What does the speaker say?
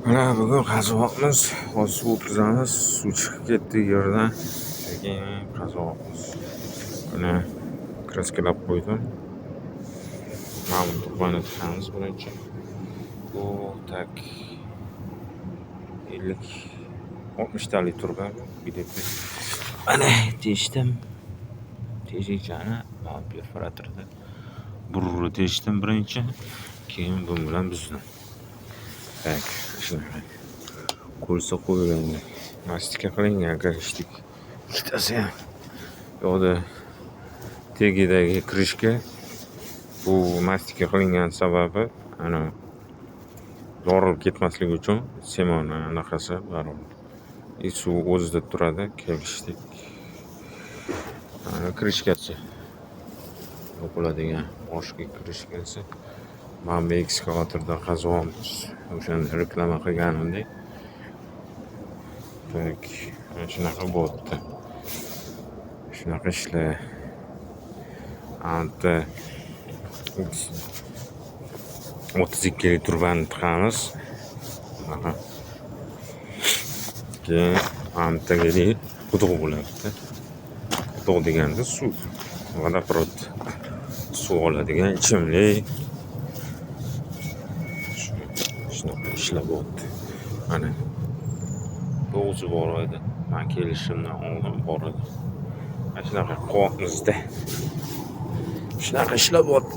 Mana bugun qazyapmiz. Hozir suv o'tkazamiz. Suv chiqib ketdi yerdan. Sekin qazyapmiz. Mana краска lab qo'ydim. Mana bu turbani tiqamiz birinchi. Bu так 50, 60 talik turba bu где-то. Mana teshdim. Teshikchani mana perforatorda burni teshdim birinchi. Keyin bu bilan buzdim. Так, shunaqa. Ko'rsa qo'yiladi. Мастика qilingan kelishdik. Ikkitasi ham. Bu yoqda tagidagi крышка, bu мастика qilingan sababi ana yorilib ketmasligi uchun semoni anaqasi baribir. И suv o'zida turadi, kelishdik. Mana крышка si. Yopiladigan boshqa крышка si. Mana bu ekskavatorda qazyapmiz. O'shanda reklama qilganimdek. Так, mana shunaqa bo'lyapti. Shunaqa ishlar. Anta 32 lik turbani tiqamiz. Mana. Keyin mana bu quduq bo'lyapti. Quduq deganda suv. Водопровод. Suv oladigan ichimlik. Shunaqa ishlar bo'lyapti. Mana. Bu o'zi bor edi. Man kelishimdan oldin bor edi. Mana shunaqa qilyapmiz-da. Shunaqa ishlar bo'lyapti.